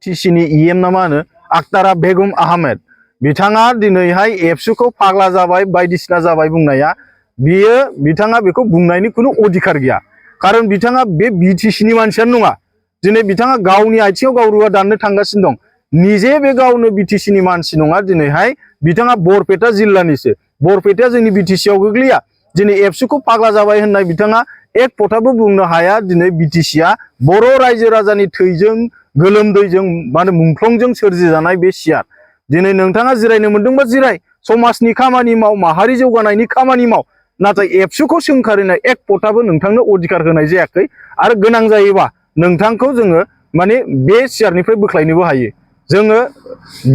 टिसिनि EM ना मा होनो आक्तारा बेगम आहमेद बिथाङा दिनैहाय एबसुखौ फाग्ला जाबाय बायदिसिना जाबाय बुंनाया बियो बिथाङा बेखौ बुंनायनि खुनु अधिकार गैया खारन बिथाङा बे बिटिसिनि मानसियानो नङा दिनै बिथाङा गावनि आथिङाव गाव रुवा दाननो थांगासिनो दं निजे बे गावनो बिटिसिनि मानसि नङा दिनैहाय बिथाङा बरपेटा जिल्लानिसो बरपेटाया जोंनि बिटिसियाव गोग्लैया दिनै एबसुखौ फाग्ला जाबाय होननाय बिथाङा एक फटाबो बुंनो हाया दिनै बिटिसिया बर' रायजो राजानि थैजों गोलोमदैजों माने मुंख्लंजों सोरजिजानाय बे सियार दिनै नोंथाङा जिरायनो मोनदोंबा जिराय समाजनि खामानि माव माहारि जौगानायनि खामानि माव नाथाय एबसुखौ सोंखारिनाय एक फटाबो नोंथांनो अधिकार होनाय जायाखै आरो गोनां जायोबा नोंथांखौ जोङो माने बे सियारनिफ्राय बोख्लायनोबो हायो जोङो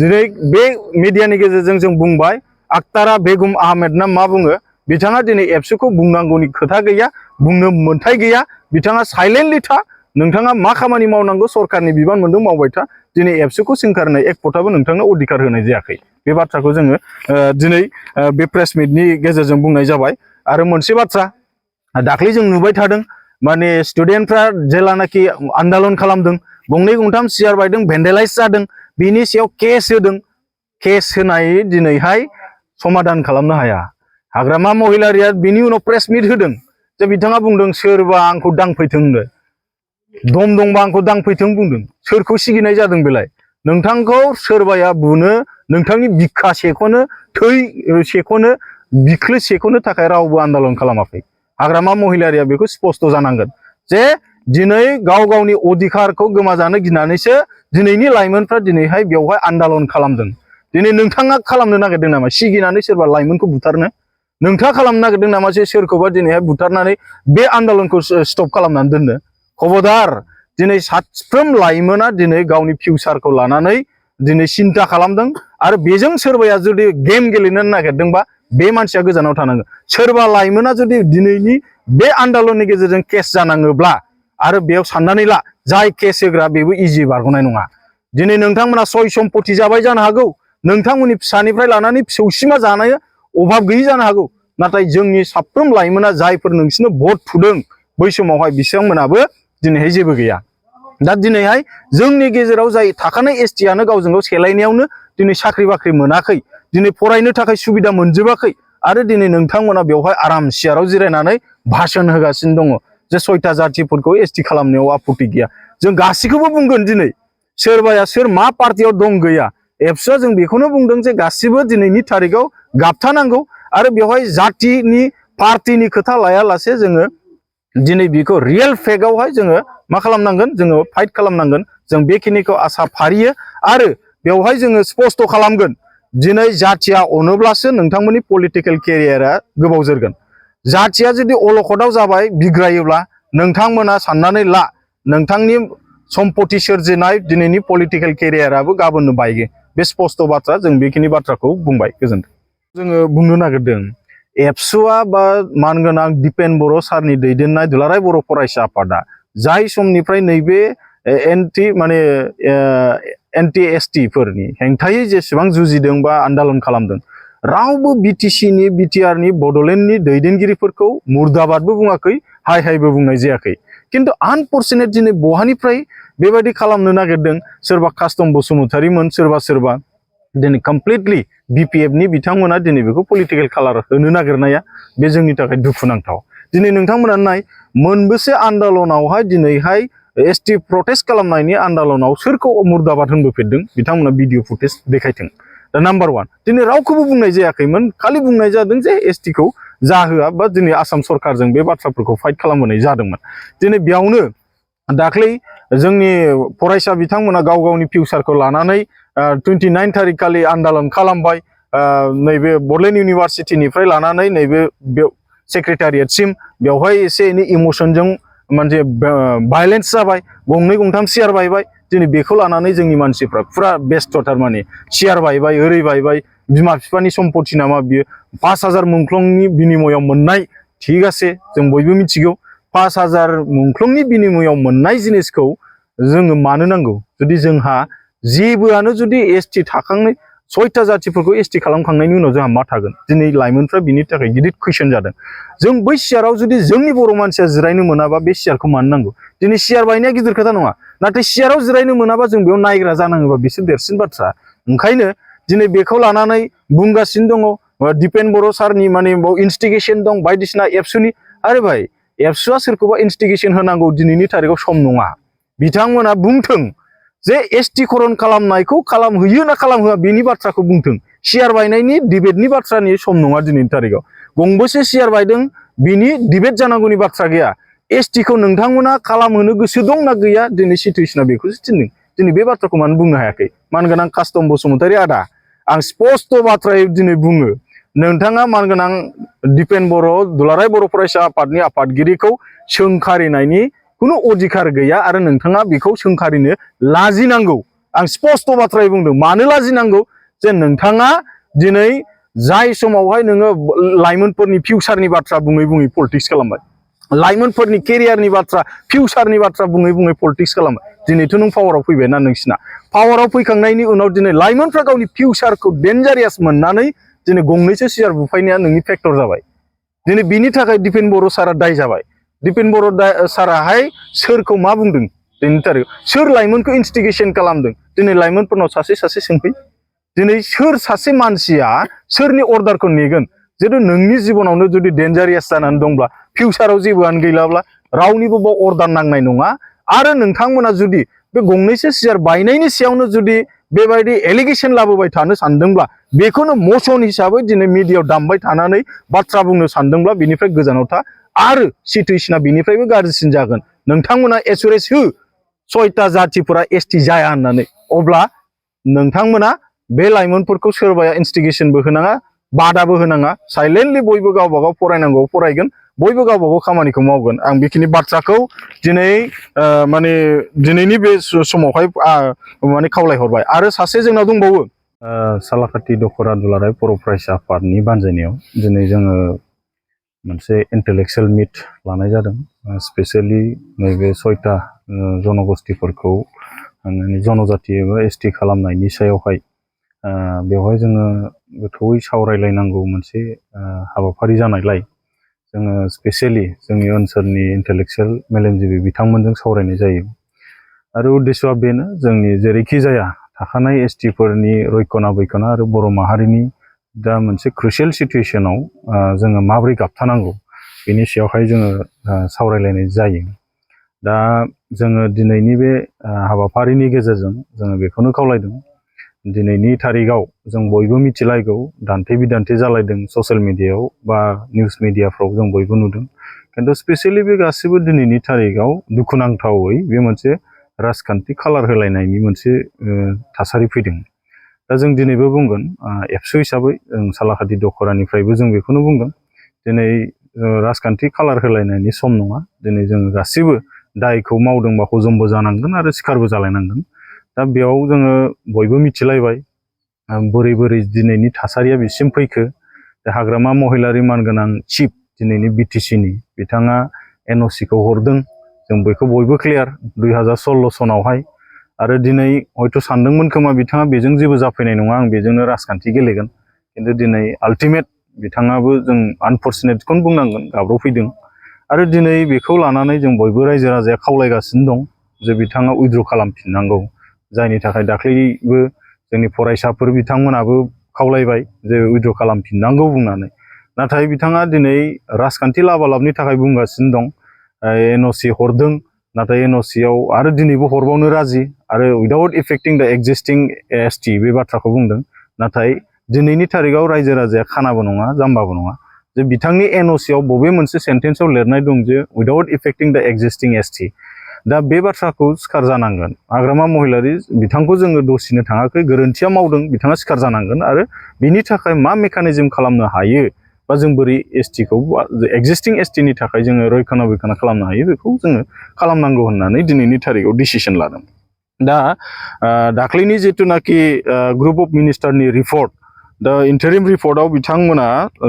दिनै बे मिडियानि गेजेरजों जों बुंबाय आक्तारा बेगम आहमेद ना मा बुङो बिथाङा दिनै एबसुखौ बुंनांगौनि खोथा गैया बुंनो मोन्थाय गैया बिथाङा साइलेन्टलि था नोंथाङा मा खामानि मावनांगौ सरकारनि बिबान मोनदों मावबाय था दिनै एबसुखौ सोंखारनाय एक फटाबो नोंथांनो अधिकार होनाय जायाखै बे बाथ्राखौ जोङो दिनै बे प्रेस मिटनि गेजेरजों बुंनाय जाबाय आरो मोनसे बाथ्रा दाख्लै जों नुबाय थादों माने स्टुडेन्टफ्रा जेलानाखि आन्दोलन खालामदों गंनै गंथाम सियार बायदों भेन्डेलाइज जादों बिनि सायाव केस होदों केस होनाय दिनैहाय समाधान खालामनो हाया हाग्रामा महिलारिया बिनि उनाव प्रेस मिट होदों जे बिथाङा बुंदों सोरबा आंखौ दांफैथों होनदों दम दंबा आंखौ दांफैथों बुंदों सोरखौ सिगिनाय जादों बेलाय नोंथांखौ सोरबाया बुनो नोंथांनि बिखा सेख'नो थै सेख'नो बिख्लो सेख'नो थाखाय रावबो आन्दोलन खालामाखै हाग्रामा महिलारिया बेखौ स्पष्ट जानांगोन जे दिनै गाव गावनि अधिकारखौ गोमाजानो गिनानैसो दिनैनि लाइमोनफ्रा दिनैहाय बेवहाय आन्दोलन खालामदों दिनै नोंथाङा खालामनो नागिरदों नामा सिगिनानै सोरबा लाइमोनखौ बुथारनो नोंथाङा खालामनो नागिरदों नामा जे सोरखौबा दिनैहाय बुथारनानै बे आन्दोलनखौ स्टप खालामनानै दोननो खबरदार दिनै साफ्रोम लाइमोना दिनै गावनि फिउचारखौ लानानै दिनै सिन्था खालामदों आरो बेजों सोरबाया जुदि गेम गेलेनो नागिरदोंबा बे मानसिया गोजानाव थानांगोन सोरबा लाइमोना जुदि दिनैनि बे आन्दोलननि गेजेरजों केस जानाङोब्ला आरो बेयाव साननानै ला जाय केस होग्रा बेबो इजि बारग'नाय नङा दिनै नोंथांमोना सय सम्पति जाबाय जानो हागौ नोंथांमोननि फिसानिफ्राय लानानै फिसौसिमा जानाय अभाब गैयै जानो हागौ नाथाय जोंनि साफ्रोम लाइमोना जायफोर नोंसिनो भट थुदों बै समावहाय बिथांमोनाबो दिनैहाय जेबो गैया दा दिनैहाय जोंनि गेजेराव जाय थाखानाय एसटिआनो गावजों गाव सेलायनायावनो दिनै साख्रि बाख्रि मोनाखै दिनै फरायनो थाखाय सुबिदा मोनजोबाखै आरो दिनै नोंथांमोना बेवहाय आराम सियाराव जिरायनानै भाषण होगासिनो दङ जे सयथा जातिफोरखौ एसटि खालामनायाव आपत्ति गैया जों गासैखौबो बुंगोन दिनै सोरबाया सोर मा पार्टियाव दं गैया एबसुआ जों बेखौनो बुंदों जे गासिबो दिनैनि थारिखआव गाबथानांगौ आरो बेवहाय जातिनि पार्टिनि खोथा लायालासे जोङो दिनै बेखौ रियेल फेक्टआवहाय जोङो मा खालामनांगोन जोङो फाइट खालामनांगोन जों बेखिनिखौ आसा फारियो आरो बेवहाय जोङो स्पष्ट खालामगोन दिनै जातिया अनोब्लासो नोंथांमोननि पलिटिकेल केरियारा गोबाव जोरगोन जातिया जुदि अलखदाव जाबाय बिग्रायोब्ला नोंथांमोना साननानै ला नोंथांनि सम्पति सोरजिनाय दिनैनि पलिटिकेल केरियाराबो गाबोननो बायगोन बे स्पष्ट बाथ्रा जों बेखिनि बाथ्राखौ बुंबाय गोजोन्थों जोङो बुंनो नागिरदों एबसुआ बा मानगोनां दिपेन बर' सारनि दैदेननाय दुलाराय बर' फरायसा आफादा जाय समनिफ्राय नैबे एन्टि एसटि फोरनि हेंथायै जेसेबां जुजिदों बा आन्दोलन खालामदों रावबो बिटिसिनि बिटिआरनि बड'लेण्डनि दैदेनगिरिफोरखौ मुर्दाबादबो बुङाखै हाय हायबो बुंनाय जायाखै किन्तु आनफर्चुनेट दिनै बहानिफ्राय बेबायदि खालामनो नागिरदों सोरबा कास्टम बसुमतारीमोन सोरबा दिनै कमप्लिटलि बिपिएफनि बिथांमोना दिनै बेखौ पलिटिकेल कालार होनो नागिरनाया बे जोंनि थाखाय दुखुनांथाव दिनै नोंथांमोना नाय मोनबेसे आन्दोलनावहाय दिनैहाय एसटि प्रटेस्ट खालामनायनि आन्दोलनाव सोरखौ मुर्दाबाद होनबोफेरदों बिथांमोना भिडिअ फुटेज देखायथों दा नाम्बार वान दिनै रावखौबो बुंनाय जायाखैमोन खालि बुंनाय जादों जे एसटिखौ जाहोआ बा दिनै आसाम सरकारजों बे बाथ्राफोरखौ फाइट खालामबोनाय जादोंमोन दिनै बेयावनो दाख्लै जोंनि फरायसा बिथांमोना गाव गावनि फिउचारखौ लानानै 29 थारिख खालि आन्दोलन खालामबाय नैबे बड'लेण्ड इउनिभारसिटिनिफ्राय लानानै नैबे सेक्रेटारियेटसिम बेवहाय एसे एनै इमोशनजों मोनसे भायलेन्स जाबाय गंनै गंथाम सियार बायबाय दिनै बेखौ लानानै जोंनि मानसिफ्रा फुरा बेस्थ'थार माने सियार बायबाय ओरै बायबाय बिमा बिफानि सम्पति नामा बियो 5000 मुंख्लंनि बिनिमयाव मोननाय थिग आसे जों बयबो मिथिगौ 5000 मुंख्लंनि बिनिमयाव मोननाय जिनिसखौ जोङो मानो नांगौ जुदि जोंहा जेबोआनो जुदि एसटि थाखांनाय 6टा जातिफोरखौ एसटी खालामखांनायनि उनाव जोंहा मा थागोन दिनै लाइमोनफ्रा बिनि थाखाय गिदिर कुइसन जादों जों बै सियाराव जुदि जोंनि बर' मानसिया जिरायनो मोनाबा बे सियारखौ मानो नांगौ दिनै सियार बायनाया गिदिर खोथा नङा नाथाय सियाराव जिरायनो मोनाबा जों बेयाव नायग्रा जानाङोबा बिसोर देरसिन बाथ्रा ओंखायनो दिनै बेखौ लानानै बुंगासिनो दङ दिपेन बर' सारनि माने इनस्टिगेसन दं बायदिसिना एबसुनि आरे भाई एबसुआ सोरखौबा इनस्टिगेसन होनांगौ दिनैनि थारिखआव सम नङा बिथांमोना बुंथों जे एसटी करन खालामनायखौ खालामहोयो ना खालामहोआ बेनि बाथ्राखौ बुंथों सियार बायनायनि डिबेटनि बाथ्रानि सम नङा दिनैनि थारिखआव गंबेसे सियार बायदों बिनि डिबेट जानांगौनि बाथ्रा गैया एसटीखौ नोंथांमोना खालामहोनो गोसो दं ना गैया दिनै सिटुएसना बेखौसो थिनदों दिनै बे बाथ्राखौ मानो बुंनो हायाखै मानगोनां कास्टम बसुमतारी आदा आं स्पष्ट बाथ्रायै दिनै बुङो नोंथाङा मानगोनां दिपेन बर' दुलाराय बर' फरायसा आफादनि आफादगिरिखौ सोंखारिनायनि खुनु अधिकार गैया आरो नोंथाङा बेखौ सोंखारिनो लाजिनांगौ आं स्पष्ट बाथ्रायै बुंदों मानो लाजिनांगौ जे नोंथाङा दिनै जाय समावहाय नोङो लाइमोनफोरनि फिउचारनि बाथ्रा बुङै बुङै पलिटिक्स खालामबाय लाइमोनफोरनि केरियारनि बाथ्रा फिउचारनि बाथ्रा बुङै बुङै पलिटिक्स खालामबाय दिनैथ' नों पावाराव फैबायना नोंसिना पावाराव फैखांनायनि उनाव दिनै लाइमोनफ्रा गावनि फिउचारखौ डेन्जारियास मोननानै दिनै गंनैसो सियार बुफायनाया नोंनि फेक्टर जाबाय दिनै बिनि थाखाय दिपेन बर' सारा दाय जाबाय दिपेन बर' साराहाय सोरखौ मा बुंदों दिनैनि थारिखआव सोर लाइमोनखौ इनस्टिगेसन खालामदों दिनै लाइमोनफोरनाव सासे सासे सोंफै दिनै सोर सासे मानसिया सोरनि अर्डारखौ नेगोन जुदि नोंनि जिबनावनो जुदि डेन्जारियास जानानै दंब्ला फिउचाराव जेबोआनो गैलाब्ला रावनिबो बाव अर्डार नांनाय नङा आरो नोंथांमोना जुदि बे गंनैसो सियार बायनायनि सायावनो जुदि बेबायदि एलिगेसन लाबोबाय थानो सानदोंब्ला बेखौनो मसन हिसाबै दिनै मिडियायाव दामबाय थानानै बाथ्रा बुंनो सानदोंब्ला बिनिफ्राय गोजानाव था आरो सिटुएसना बिनिफ्रायबो गाज्रिसिन जागोन नोंथांमोना एसुरेन्स हो 6टा जातिफोरा एसटी जाया होननानै अब्ला नोंथांमोना बे लाइमोनफोरखौ सोरबाया इनस्टिगेसनबो होनाङा बादाबो होनाङा साइलेन्टलि बयबो गावबा गाव फरायनांगौ फरायगोन बयबो गावबा गाव खामानिखौ मावगोन आं बेखिनि बाथ्राखौ दिनै माने दिनैनि बे समावहाय माने खावलायहरबाय आरो सासे जोंनाव दंबावो सालाकाथि दख'रा दुलाराय बर' फरायसा आफादनि बानजायनायाव दिनै जोङो मोनसे इन्टेलेक्सुयेल मिट लानाय जादों स्पेसियेलि नैबे 6टा जनगोष्ठीफोरखौ जनजाति एबा एसटी खालामनायनि सायावहाय बेवहाय जोङो गोथौयै सावरायलायनांगौ मोनसे हाबाफारि जानायलाय जोङो स्पेसियेलि जोंनि ओनसोलनि इन्टेलेक्सुयेल मेलेमजिबि बिथांमोनजों सावरायनाय जायो आरो उद्देश्यआ बेनो जोंनि जेरैखि जाया थाखानाय एसटीफोरनि रैखना बैखना आरो बर' माहारिनि दा मोनसे क्रुसियेल सिटुएसनाव जोङो माबोरै गाबथानांगौ बेनि सायावहाय जोङो सावरायलायनाय जायो दा जोङो दिनैनि बे हाबाफारिनि गेजेरजों जोङो बेखौनो खावलायदों दिनैनि थारिखआव जों बयबो मिथिलायगौ दान्थे बिदान्थे जालायदों ससियेल मिडियायाव बा निउस मिडियाफ्राव जों बयबो नुदों खिन्थु स्पेसियेलि बे गासिबो दिनैनि थारिखआव दुखुनांथावै बे मोनसे राजखान्थि खालार होलायनायनि मोनसे थासारि फैदों दा जों दिनैबो बुंगोन एबसु हिसाबै जों सालाकाथि दख'रानिफ्रायबो जों बेखौनो बुंगोन दिनै राजखान्थि खालार होलायनायनि सम नङा दिनै जों गासिबो दायखौ मावदोंबा हजमबो जानांगोन आरो सिखारबो जालायनांगोन दा बेयाव जोङो बयबो मिथिलायबाय बोरै बोरै दिनैनि थासारिया बिसिम फैखो हाग्रामा महिलारि मानगोनां चिफ दिनैनि बिटिसिनि बिथाङा एनअसिखौ हरदों जों बेखौ बयबो क्लियार 2016 सनावहाय आरो दिनै हयथ' सानदोंमोन खोमा बिथाङा बेजों जेबो जाफैनाय नङा आं बेजोंनो राजखान्थि गेलेगोन खिन्थु दिनै आल्टिमेट बिथाङाबो जों आनफर्चुनेटखौनो बुंनांगोन गाब्र'फैदों आरो दिनै बेखौ लानानै जों बयबो रायजो राजाया खावलायगासिनो दं जे बिथाङा उइथड्र खालामफिननांगौ जायनि थाखाय दाख्लैबो जोंनि फरायसाफोर बिथांमोनाबो खावलायबाय जे उइथड्र खालामफिननांगौ बुंनानै नाथाय बिथाङा दिनै राजखान्थि लाबालाबनि थाखाय बुंगासिनो दं एनअसि हरदों नाथाय एनअसियाव आरो दिनैबो हरबावनो राजि आरो उइदाउट इफेक्टिं द एक्जिस्टिं एसटी बे बाथ्राखौ बुंदों नाथाय दिनैनि थारिखआव रायजो राजाया खानाबो नङा जाम्बाबो नङा जे बिथांनि एनअसियाव बबे मोनसे सेन्टेन्सआव लिरनाय दं जे उइदाउट इफेक्टिं द एक्जिस्टिं एसटी दा बे बाथ्राखौ सिखार जानांगोन हाग्रामा महिलारि बिथांखौ जोङो दसिनो थाङाखै गोरोन्थिया मावदों बिथाङा सिखार जानांगोन आरो बिनि थाखाय मा मेकानिजम खालामनो हायो बा जों बोरै एसटीखौ एक्जिस्टिं एसटीनि थाखाय जोङो रैखाना बैखाना खालामनो हायो बेखौ जोङो खालामनांगौ होननानै दिनैनि थारिखआव डिसिसन लादों दा दाख्लैनि जिथुनाखि ग्रुप अफ मिनिस्टारनि रिपर्ट दा इन्टारिम रिपर्टआव बिथांमोना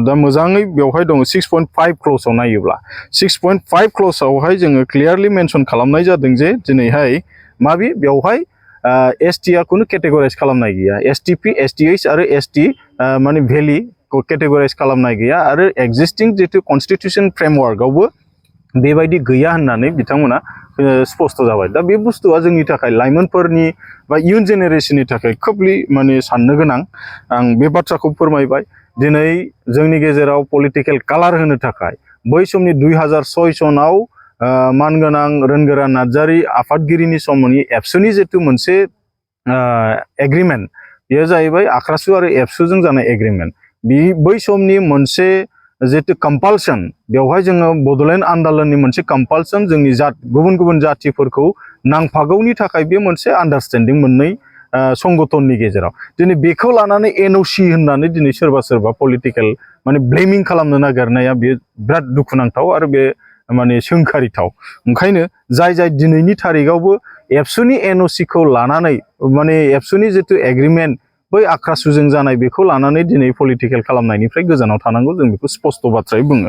दा मोजाङै बेवहाय दङ 6.5 क्ल'जआव नायोब्ला 6.5 क्ल'जआवहाय जोङो क्लियारलि मेनसन खालामनाय जादों जे दिनैहाय माबि बेवहाय ST आ खुनु केटेगराइज खालामनाय गैया STP STH आरो ST माने भेलि केटेगराइज खालामनाय गैया आरो एक्जिस्टिं जितु कन्स्टिटिउसन फ्रेमवर्कआवबो बेबायदि गैया होननानै बिथांमोना स्पष्ट जाबाय दा बे बुस्थुआ जोंनि थाखाय लाइमोनफोरनि बा इयुन जेनेरेशननि थाखाय खोबलि माने साननो गोनां आं बे बाथ्राखौ फोरमायबाय दिनै जोंनि गेजेराव पलिटिकेल कालार होनो थाखाय बै समनि 2006 सनाव मानगोनां रोनगोरा नार्जारी आफादगिरिनि समनि एबसुनि जितु मोनसे एग्रिमेन्ट बेयो जाहैबाय आख्रासु आरो एबसुजों जानाय एग्रिमेन्ट बै समनि मोनसे जितु कम्पालसन बेवहाय जोङो बड'लेण्ड आन्दलननि मोनसे कम्पालसन जोंनि गुबुन गुबुन जातिफोरखौ नांफागौनि थाखाय बे मोनसे आन्डारस्टेन्डिं मोननै संगठननि गेजेराव दिनै बेखौ लानानै NOC होननानै दिनै सोरबा सोरबा पलिटिकेल माने ब्लेमिं खालामनो नागिरनाया बे बिराद दुखुनांथाव आरो बे माने सोंखारिथाव ओंखायनो जाय दिनैनि थारिखआवबो एबसुनि NOC खौ लानानै माने एबसुनि जितु एग्रिमेन्ट बै आख्रासुजों जानाय बेखौ लानानै दिनै पलिटिकेल खालामनायनिफ्राय गोजानाव थानांगौ जों बेखौ स्पष्ट बाथ्रायै बुङो